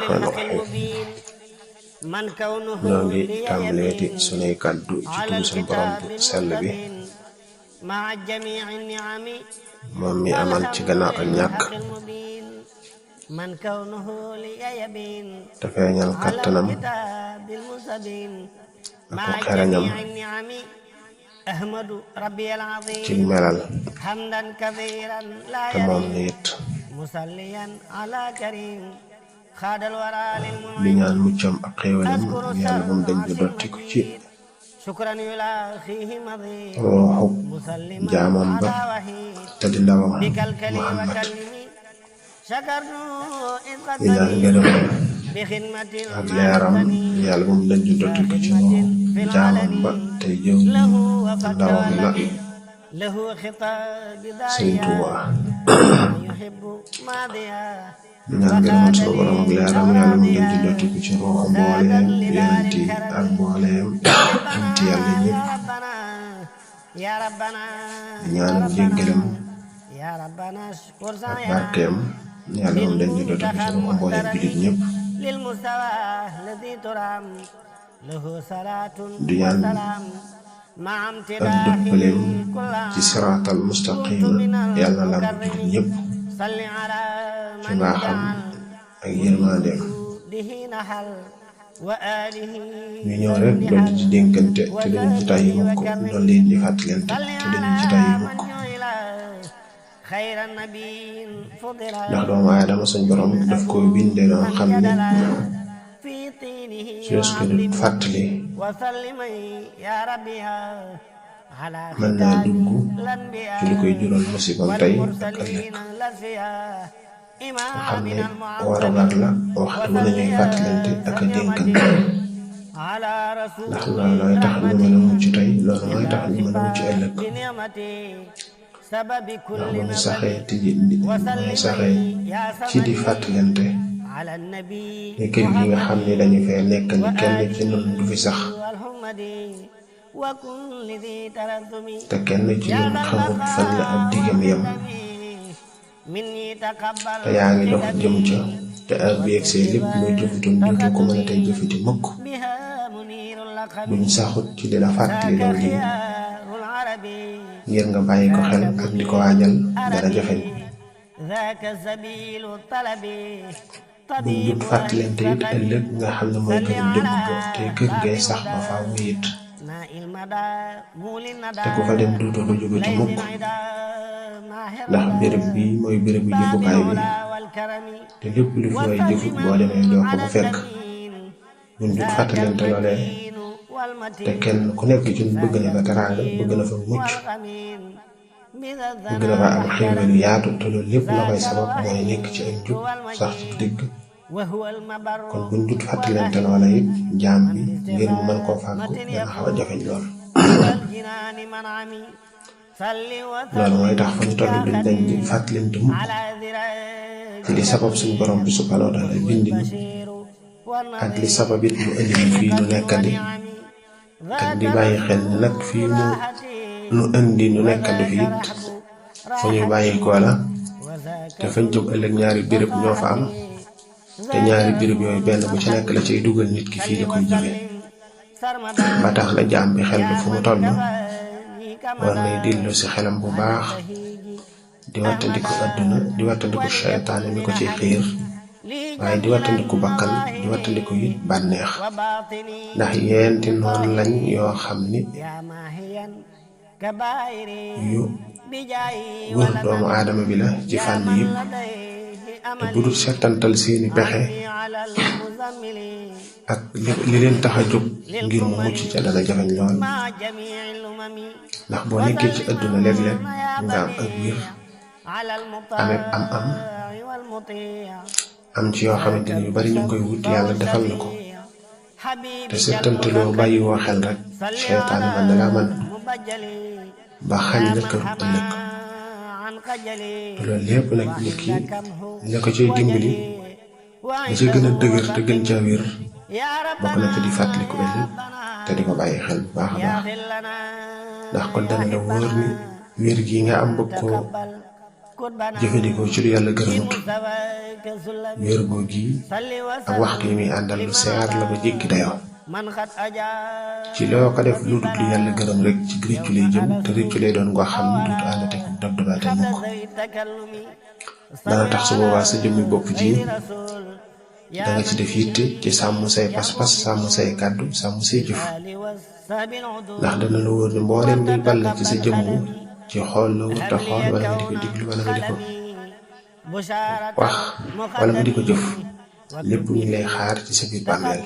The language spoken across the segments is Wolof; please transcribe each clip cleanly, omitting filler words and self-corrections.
Bismillahirrahmanirrahim. Noo ngi tàmbaleeti sunuy kàddu ci turu sunu borom bu sell bi moom mi amal ci gannaaw ak ñàkk te feeñal kàttanam ak xereñam ci melal te moom ni it di ñaan muccam ak xéewalam yàlla bu mu dañ di dotti ko ci ruuxu jaamam ba te di ndawam Muhammad di ñaan ngërëmam ak leeram yàlla bu mu dañ di dotti ko ci ruuxu jaamam ba tey jëw ndawam la Sëriñ Tuubaa di ñaan ngërëmal sunu borom ak leeram yàlla mu dañ di dotti ko ci ruuxu mbooleem yonent yi ak mbooleem nit yàlla ñëpp di ñaan njëggalam ak barkeem yàlla mu dañ di dotti ko ci ruuxu mbooleem jullit ñëpp di ñaan ak dëppaleem ci siraatal mustaqima yàlla la mu jullit ñëpp ci mbaaxam ak yërmandeem ñu ñëw rek doon ci dénkante te dañu ci tàyyi mukk doon leen di fàttalante te dañu ci tàyyi mukk ndax doomu aadama suñ borom daf ko bindee noo xam ne su des ko du fàttali mën naa dugg ci lu koy jural musibam tey ak ëllëg nga xam ne warugar la waxtu bu nañuy fàttalante ak a dénkante ndax loolu mooy tax ñu mën a mucc tey loolu mooy tax ñu mën a mucc ëllëg ndax bu ñu saxee ci di fàttalante ne kër gi nga xam ne dañu fee nekk ni kenn ci ñun du fi sax te kenn ci ñun xamut fan la ab diggam yem te yaa ngi dox jëm ca te ak bi yegsee lépp loo jëfutoon dootu ko mën a tey jëfiti mukk buñ saxut ci di la fàttali loolu yi ngir nga bàyyi ko xel ak di ko waajal dara jafeñ buñ jut fàttalante it ëllëg nga xam ne mooy kërum dëgg ko te kër gay sax ba faaw it te ku fa dem dootoo ko jógati mukk ndax béréb bi mooy bérébu jëfukaay bi te lépp lu fi way jëfut boo demee doo ko fa fekk buñ jut fàttalante loolee te kenn ku nekk ci ñu bëgg na fa teraanga bëgg na fa mucc bëgg na fa am xéewal yu yaatu te loolu lépp la koy sabab mooy nekk ci ay njub sax ci dëgg kon buñ jut fàttalante loola it jaam bi ngir mu mën koo fàggu dana xaw a jafeñ lool loolu mooy tax fa ñu toll duñ dañ di fàttalante mukk ci li sabab suñu borom bi subhanahu wa taala bind ni ak li sabab it mu indi ni fii nu nekkandi ak di bàyyi xel ni nag fii mu nu indi nu nekkandi fii it fa ñuy bàyyi koo la te fañ jëm ëllëg ñaari béréb ñoo fa am te ñaari béréb yooyu benn bu ci nekk la cay dugal nit ki fii la koy jëmee ba tax na jaam bi xel bi fu mu toll war nay dellu si xelam bu baax di wattandiku adduna di wattandiku seytaane mi ko ciy xiir waaye di wattandiku bakkan di wattandiku it bànneex ndax yeenti noonu lañ yoo xam ni yu wër doomu aadama bi la ci fànn yëpp te bu dul settantal seeni pexe ak li leen tax a jóg ngir mu mucc ca dana jafeñ lool ndax boo nekkee ci adduna léeg-léeg nga am ak wir amee am ci yoo xamante ni yu bari ñu ngi koy wut yàlla defal na ko te settantaloo bàyyi woo xel rek seytaane man na laa man ba xañ la kër ëllëg loolu lépp nag nit ki la ko ciy dimbali la ci gën a dëgër te gën caa wér bokk na ko di fàttaliku ëllëg te di ko bàyyi xel bu baax a baax ndax kon dana la wóor ni wér gi nga am bëgg koo jëfandikoo ci lu yàlla gërëmut wéer goo gi ak waxtu yi muy àndal lu seer la ba jéggi dayoo ci loo ko def lu dul lu yàlla gërëm rek ci réccu lay jëm te réccu lay doon ngoo xam ne dootu àndate ko dab dabaate mukk dana tax su boobaa sa jëmmi bopp ji danga ci def yitte ci sàmm say pas-pas sàmm say kàddu sàmm say jëf ndax dana la wóor ne mbooleem luy ball ci sa jëmm ci xool la wut a xool wala nga di ko diglu wala nga di ko wax wala nga di ko jëf lépp ñu lay xaar ci sa biir bàmmeel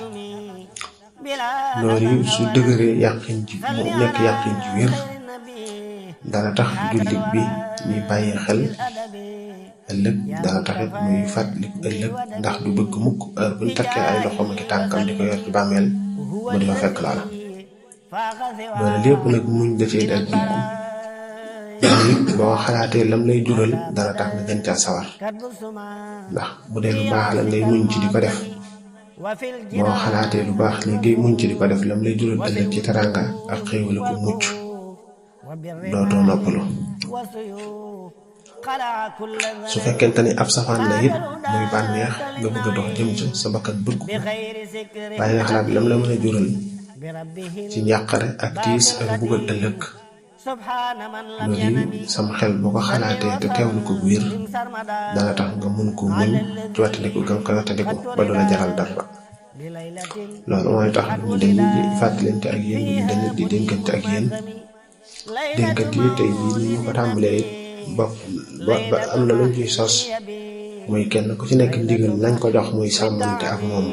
loolu su dëgëree yàqin ci mu nekk yàqin ci wér dana tax jullit bi ñuy bàyyi xel ëllëg dana taxit muy fàttaliku ëllëg ndax du bëgg mukk heure buñ takkee ay loxoom ak tànkam di ko yor ci bàmmeel mu di fa fekk loola loolu lépp nag muñ da cee dal dugg nit boo xalaatee lam lay jural dana tax nga gën caa sawar ndax bu dee lu baax la ngay muñ ci di ko def boo xalaatee lu baax li ngay muñ ci di ko def lam lay jural ëllëg ci teranga ak xéewal ko mucc dootoo noppalu su fekkente ni ab safaan la it muy bànneex nga bëgg a dox jëm ca sa bakkan bëgg ko waaye nga xalaat lam la mën a jural ci njàqare ak tiis ak buggal ëllëg loolu sam xel boo ko xalaatee te teewlu ko bu wér dana tax nga mën ko muñ ci wattandiku gam ko wattandiku ba du la jaral dara loolu mooy tax ñu dañu di fàttalante ak yéen ñu dañu di dénkante ak yéen dénkante yi tey jii ni ñu ko tàmbalee ba am na luñ ciy sos muy kenn ku ci nekk ndigal lañ ko jox muy sàmmante ak moom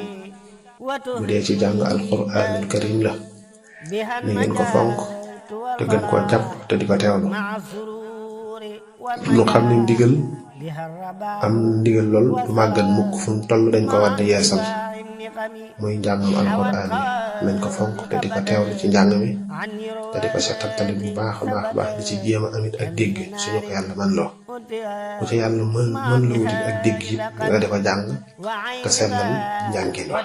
bu dee ci jàng alquraanul karim la ni ngeen ko fonk te gën koo jàpp te di ko teewlu lu xam ne ndigal lool du màggat mukk fu mu toll dañ ko war di yeesal muy njàngam alquraan yi nañ ko fonk te di ko teewlu ci njàng mi te di ko seetantal bu baax a baax di ci jéem a amit ak dégg suñu ko yàlla man loo ku ci yàlla mën la wutit ak dégg it nga di ko jàng te sellal njàngin wa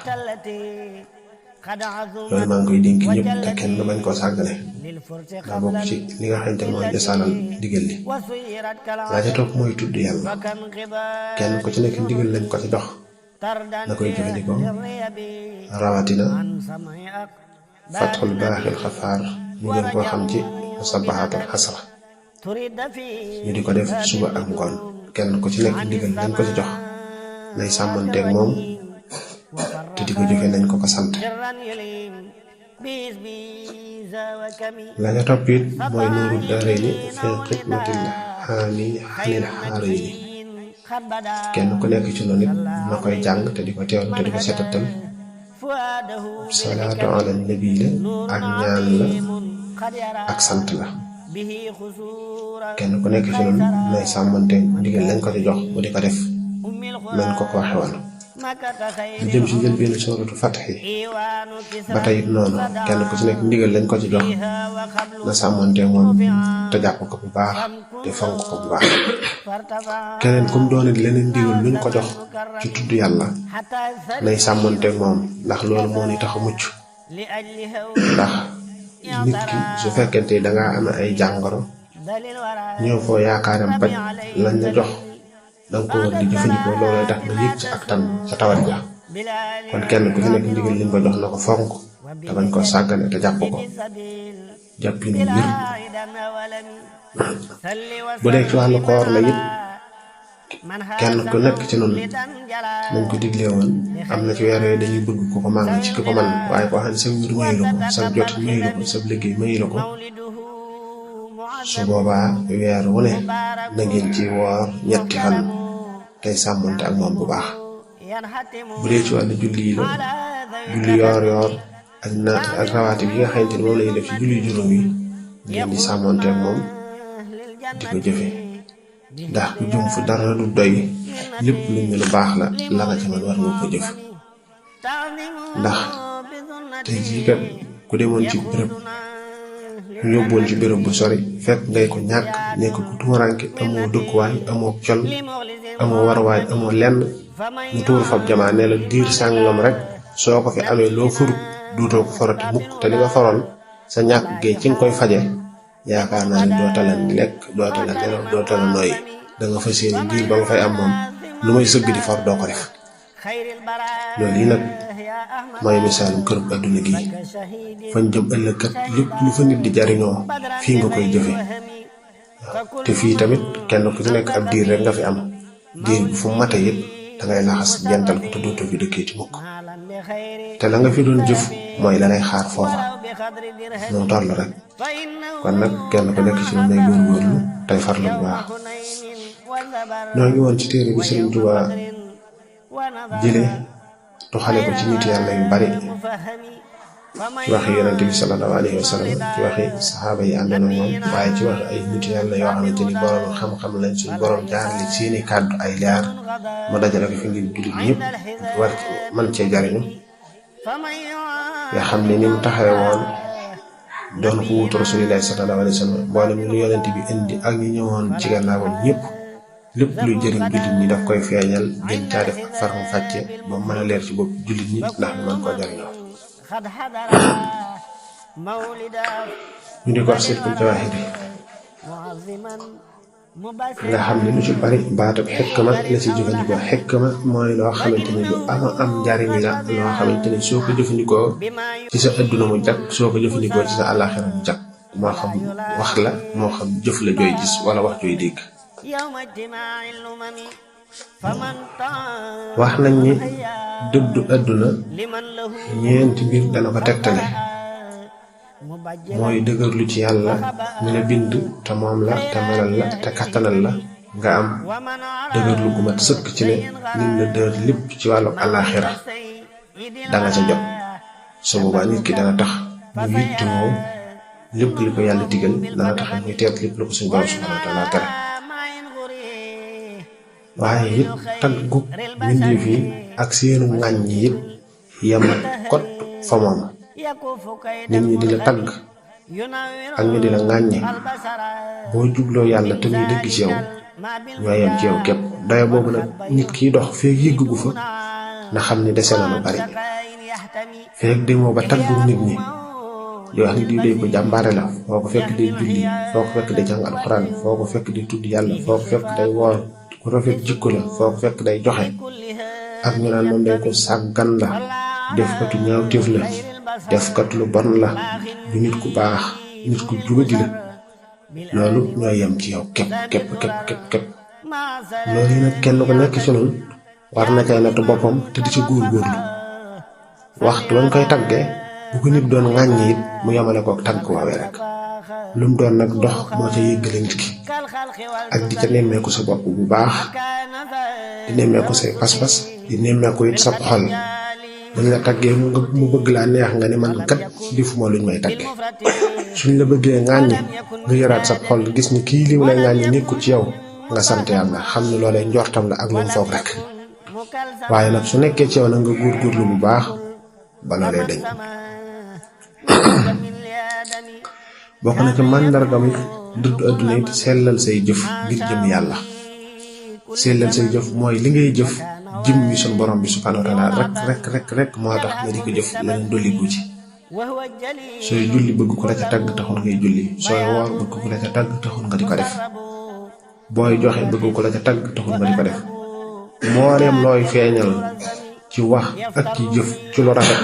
loolu maa ngi koy dénk ñëpp te kenn bañ koo sàggane daa bokk ci li nga xamante ne mooy desaanal ndigal li laa ca topp mooy tudd yàlla kenn ku ci nekk ndigal lañ ko ci jox na koy jëfandikoo rawatina fatxul baaxil xafaar ñu gën koo xam ci sabaxaatul xasra ñu di ko def suba ak ngoon kenn ku ci nekk ndigal lañ ko ci jox nay sàmmanteeg moom te di ko jëfe nañ ko sant la nga topp it mooy nuuru daarayni fi xidmatil xaani xanil xaarayni kenn ku nekk ci noonu it na koy jàng te di ko teewlu te di ko seetatal salaatu ala nabi la ak ñaan la ak sant la kenn ku nekk ci noonu nay sàmmante ndigal lañ ko ci jox bu di ko def nañ ko waxe woon lu jëm ci njëlbéenu sooratu Fatxi ba tey it noonu kenn ku ci nekk ndigal lañ ko ci jox na sàmmante moom te jàpp ko bu baax te fonk ko bu baax keneen kum doonit leneen ndigal luñ ko jox ci tudd yàlla nay sàmmante moom ndax loolu moo ni tax a mucc ndax nit ki su fekkente dangaa am ay jàngoro ñëw foo yaakaaram paj lañ la jox danga ko war di jëfandikoo loolooy tax nga yëg ci ak tan sa tawat ja kon kenn ku ci nekk ndigal liñ ko jox na ko fonk te bañ ko sàggane te jàpp ko jàppin wér bu dee ci wàllu koor la it kenn ku nekk ci noonu nañ ko diglee woon am na ci weer yooyu dañuy bëgg ku ko màng ci ki ko man waaye koo xam ne sa wér mayu la ko sa jot mayu la ko sa liggéey mayu la ko su boobaa weer wu ne na ngeen ci woor ñetti fan tey sàmmante ak moom bu baax bu dee ci wàllu julli yi la julli yoor ak rawaati bi nga xamante ni moom lañuy def ci julli juróom yi ngeen di sàmmante ak moom di ko jëfe ndax ku jum fu dara du doy lépp luñ ne lu baax la nga ci man war nga ko jëf ndax tey jii kat ku demoon ci béréb ñu yóbboon ci béréb bu sori fekk ngay ko ñàkk nekk ku tuuranke amoo dëkkuwaay amoo col amoo warwaay amoo lenn mu tuur fab jamaa ne la diir sàngam rek soo ko fi amee loo furut duutoo ko forati mukk te li nga foroon sa ñàkk géej ci nga koy faje yaakaar naa ne doo tala lekk doo tala nelaw doo tala noyyi da nga fas yéene diir ba nga fay am moom lu may sëgg di for doo ko def. loolu yi nag mooy misaalum kërub adduna gi fañ jëm ëllëg kat lépp lu fa nit di jariñoo fii nga koy jëfe te fii tamit kenn ku ci nekk ab diir rek nga fi am diir bu fu mate it dangay laxas jental ko te dootoo fi dëkkee ci mukk te la nga fi doon jëf mooy la lay xaar foofa moom toll rek. kon nag kenn ku nekk ci lu may góorgóorlu tey farlu bu baax. ñoo ngi woon ci téere bi Sëriñ Tuubaa jële tuxale ko ci nit yàlla yu bari ci waxi yonente bi sallallahu alayhi wa sallam ci waxi saxaaba yi àndoon ak moom waaye ci waxi ay nit yàlla yoo xamante ni borom xam-xam lañ suñ borom jaarale seeni kàddu ay leer mu dajale ko fi ngir jullit ñëpp war man cee jariñu nga xam ne ni mu taxawe woon doon ko wuutu rasulillahi sallallahu alayhi wa sallam mboolem lu yonente bi indi ak ñi ñëwoon ci gannaawam ñëpp lépp luy jëriñ jullit ñi daf koy feeñal gën caa def ak faram fàcce ba mën a leer ci bopp jullit ñi ndax ñu mën koo jariñoo. ñu di ko wax sirkul jawaahir nga xam ne lu ci bari baatab xikma la ci jëfandikoo xikma mooy loo xamante ni lu am njariñ la loo xamante ni soo ko jëfandikoo ci sa adduna mu jag soo ko jëfandikoo ci sa àllaaxira mu jag moo xam wax la moo xam jëf la jooy gis wala wax jooy dégg. wax nañ ni dëddu adduna ñeenti mbir dana ko tegtale mooy dëgërlu ci yàlla mi la bind te moom la te melal la te kattanal la nga am dëgërlu gu mat sëkk ci ne lim la dër lépp ci wàllu àllaaxira danga ca jot su boobaa nit ki dana tax mu yittewoo lépp li ko yàlla digal dana tax muy teet lépp lu ko suñu borom subhanahu wa taala tere waaye it taggu mbindeef yi ak seenu ŋàññi it yem kot fa moom nit ñi di la tagg ak ñu di la ŋàññi boo jubloo yàlla te muy dëgg ci yow ñoo yem ci yow képp dayo boobu nag nit kiy dox feek yëggu fa na xam ni dese na lu bari feek demoo ba taggu nit ñi di wax ni di day ko jàmbaare la foo ko fekk day julli foo ko fekk day jàng alxuraan foo ko fekk day tudd yàlla foo ko fekk day woor ku rafet jikko la foo ko fekk day joxe ak ñu naan moom day ko sàggan la defkatu ñaawteef la defkatu lu bon la du nit ku baax nit ku jubadi la loolu ñoo yem ci yow képp loolu yi nag kenn ko nekk ci noonu war na cay nattu boppam te di ci góorgóorlu waxtu wañ koy taggee bu ko nit doon ŋàññi it mu yemale kook tagg waawee rek lu mu doon nag dox moo ca yëggale nit ki ak di ca nemmeeku sa bopp bu baax di nemmeeku say pas-pas di nemmeeku it sa xol buñ la taggee mu bëgg laa neex nga ne man kat defuma luñ may tagge suñ la bëggee ŋàññi nga yaraat sa xol gis ni kii li mu lay ŋàññi nekku ci yow nga sant yàlla xam ne loolee njortam la ak lu mu foog rek waaye nag su nekkee ci yow nag nga góorgóorlu bu baax ba loolee dañ bokk na ci màndargam dëddu adduna it sellal say jëf ngir jëm yàlla sellal say jëf mooy li ngay jëf jëm mi sun borom bi subhanahu wa taala rek moo tax nga di ko jëf leneen dolliku ci sooy julli bëgg ko la ca tagg taxul ngay julli sooy woor bëgg ko la ca tagg taxul nga di ko def booy joxe bëgg ko la ca tagg taxul nga di ko def mbooleem looy feeñal ci wax ak ci jëf ci lu rafet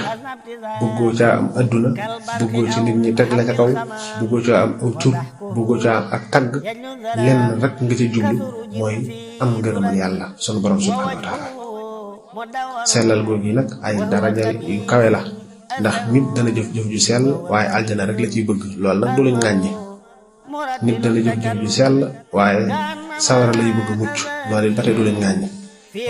bëggoo caa am adduna bëggoo ci nit ñi teg la ca kaw bëggoo caa am aw tur bëggoo caa am ak tagg lenn rek nga ca jublu mooy am ngërëmal yàlla sunu borom subhanahu wa taala sellal googu nag ay daraja yu kawe la ndax nit dana jëf-jëf ju sell waaye aljana rek la ciy bëgg loolu nag du lañ ŋàññi nit dana jëf-jëf ju sell waaye sawara lay bëgg mucc loolu ba tey du lañ ŋàññi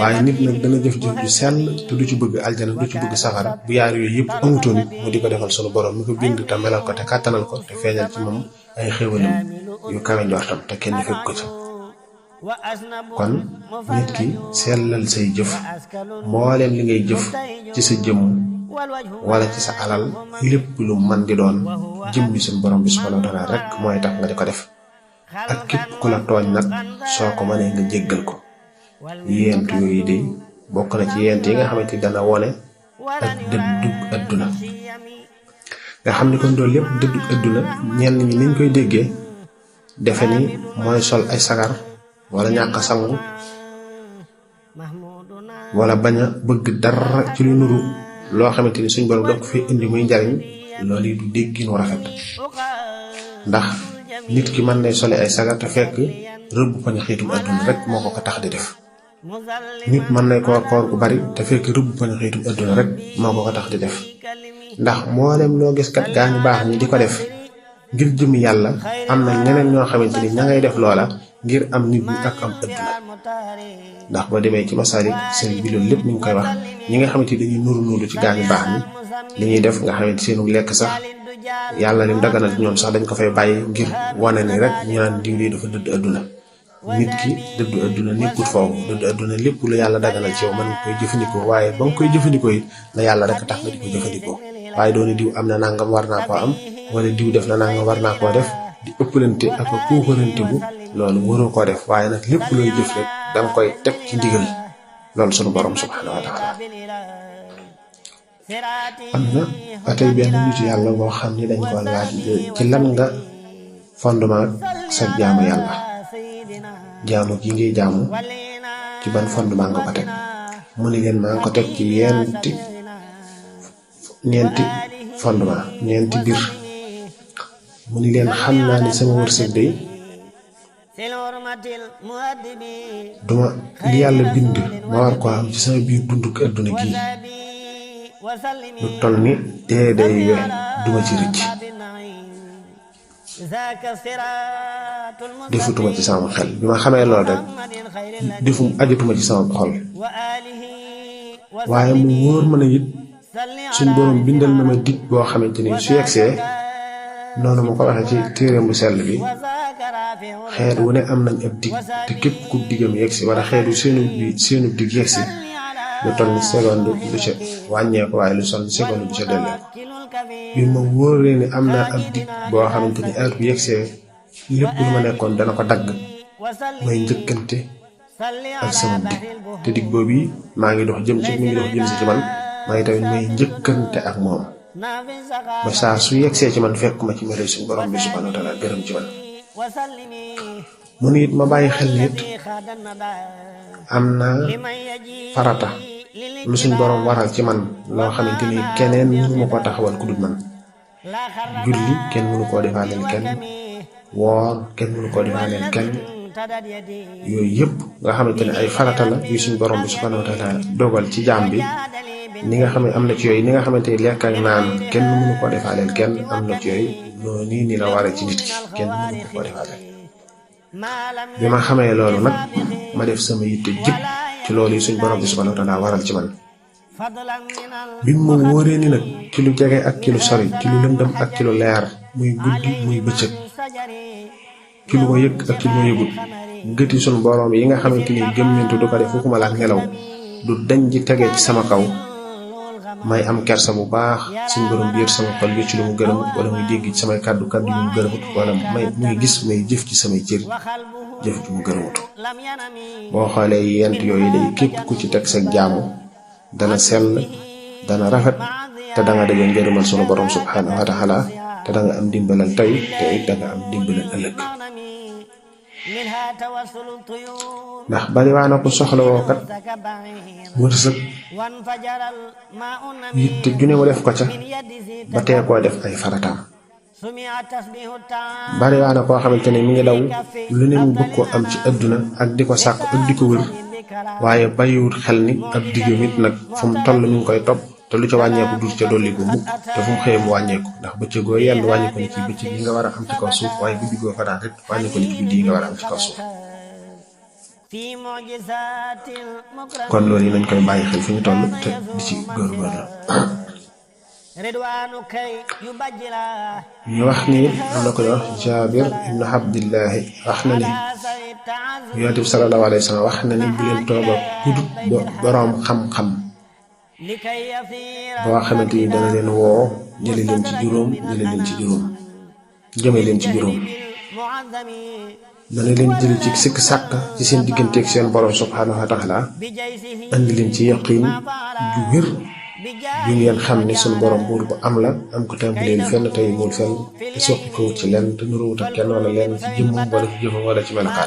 waaye nit nag dana jëf-jëf ju sell te du ci bëgg aljana du ci bëgg safara bu yaar yooyu yëpp amutoon it mu di ko defal sunu borom mi ko bind te melal ko te kàttanal ko te feeñal ci moom ay xéwalam yu kawe njortam te kenn fekk ko ci kon nit ki sellal say jëf mbooleem li ngay jëf ci sa jëmm wala ci sa alal lépp lu man di doon jëmmi suñu borom bi subhanahu wa taala rek mooy tax nga di ko def ak képp ku la tooñ nag soo ko mënee nga jéggal ko yéent yooyu de bokk na ci yéent yi nga xamante ni dana wone ak dëddug adduna nga xam ni kon loolu lépp dëddug adduna ñenn ñi niñ koy déggee defe ni mooy sol ay sagar wala ñàkk sangu wala bañ a bëgg dara ci lu nuru loo xamante ni suñ borom da ko fi indi muy njariñ loolu du déggin wu rafet. ndax nit ki mën nay sole ay sagar te fekk rëbb pañ xiitum adduna rek moo ko tax di def. nit mën nay koor gu bari te fekk rëbb pañ xiitum adduna rek moo ko tax di def. ndax mboolem loo gis kat gaa ñu baax ñi di ko def ngir jëmi yàlla am na ñeneen ñoo xamante ni ña ngay def loola ngir am nit ñi ak am adduna. ndax boo demee ci Masaalik sëriñ bi loolu lépp ñu ngi koy wax ñi nga xamante ni dañuy nuru ci gaa ñu baax ñi li ñuy def nga xamante seenu lekk sax yàlla lim daganal ci ñoom sax dañ ko fay bàyyi ngir wane ni rek ñu naan diw lii dafa dëdd adduna. nit ki dëddu adduna nekkut foofu dëddu adduna lépp lu yàlla daganal ci yow mën nga koy jëfandikoo waaye ba nga koy jëfandikoo it na yàlla rek tax nga di ko jëfandikoo waaye doone diw am na nangam war naa koo am wala diw def na nangam war naa koo def di ëppalante ak a puukarante bu loolu waroo koo def waaye nag lépp looy jëf rek danga koy teg ci ndigal loolu sunu borom subhanahu wa taala. am na ba tey benn nitu yàlla boo xam ni dañ ko laaj ci lan nga fondement sa jaamu yàlla jaamu gi ngay jaamu ci ban fondement nga ko teg mu ni leen maa ngi ko teg ci ñeenti fondement ñeenti biir. mu ni leen xam naa ni sama wërsëg day duma li yàlla bind ma war ko am ci sama biir dundu ko adduna gii lu toll ni dee day we duma ci rëcc defutuma ci sama xel bi ma xamee loolu rek ajatuma ci sama xol waaye mu wóor ma ne it suñ borom bindal na ma dig boo xamante ni su yegsee noonu ma ko waxee ci téere bu sell bi xeet wu ne am nañ ab dig te képp ku digam yegsi wala xeetu seenu dig yegsi lu toll ni seconde du ca wàññeeku waaye lu toll ni seconde du ca delleeku bi ma wóoree ni am naa ab dig boo xamante ni heure bu yegsee lépp lu ma nekkoon dana ko dagg may njëkkante ak sama dig te dig boobu maa ngi dox jëm si ci man may tamit may njëkkante ak moom ba saa su yegsee ci man fekk ma ci mere suñu borom bi subhanahu wa taala gërëm ci man. mu ni it ma bàyyi xel nit am na farata lu suñ borom waral ci man loo xamante ni keneen mënu ma ko taxawal ku dul man. julli kenn mënu koo defaaleel kenn woor kenn mënu koo defaaleel kenn yooyu yëpp nga xamante ne ay farata la yu suñ borom bi subhanahu wa taala dogal ci jaam bi. ni nga xam ne am na ci yooyu ni nga xamante ni lekk ak naan kenn mënu ko defaaleel kenn am na ci yooyu noonu nii la waree ci nit ki kenn mënu ko defaaleel. bi ma xamee loolu nag ma def sama yitte jëpp ci loolu yi suñ borom bi subhanahu wa taala waral ci man. bi mu wóoree ni nag ci lu jege ak ci lu sori ci lu lëndëm ak ci lu leer muy guddi muy bëccëg ci lu ma yëg ak ci lu ma yëgut gëti suñ borom yi nga xamante ni gëmmentu du ko def fukkuma la ak nelaw du dañ ji tegee ci sama kaw. may am kersa bu baax suñ borom biir sama xol yi ci lu mu gërëmut wala muy dégg ci samay kàddu yu mu gërëmut wala muy gis may jëf ci samay cër jëf ju mu gërëmut. boo xoolee yent yooyu day képp ku ci teg sa jaamu dana sell dana rafet te da nga daje ngërëmal sunu borom subhanahu wa taala te da nga am dimbalal tey te it da nga am dimbalal ëllëg. ndax bari waa na ko soxla woo kat wërsëg yitte ju ne mu def ko ca ba tee koo def ay farataam. bari waa na koo xamante ne mi ngi daw lu ne mu bëgg koo am ci adduna ak di ko sàkk ak di ko wër waaye bàyyiwut xel ni ab diggam it nag fu mu toll mi ngi koy topp te lu ca wàññeeku dul ca dolli ko mukk te fu mu xëyee mu wàññeeku ndax bëccëgoo yenn wàññi ko ni ci bëccëg yi nga war a am ci kaw suuf waaye guddi goo fanaan rek wàññi ko ni ci guddi yi nga war a am ci kaw suuf. kon loolu yi nañ koy bàyyi xel fi ñu toll te di ci góorgóorlu. ñu wax ni am na ko wax Jaabir ibnu Abdillahi wax na ni Yonent bi sallallahu alayhi wa sallam wax na ni bu leen toog ak kudut boroom xam-xam boo xamante ni dana leen woo jëme leen ci juróom dana leen jëli ci sikk sàkk ci seen digganteeg seen borom subhanahu wa taala andi leen ci yaqin ju wér ju ngeen xam ne sunu borom buur bu am la am ko tàmbaleel fenn tey mul fenn te soqi ko wut ci lenn te nuruwut ak kenn wala lenn ci jëmmam wala ci jëfam wala ci melokaan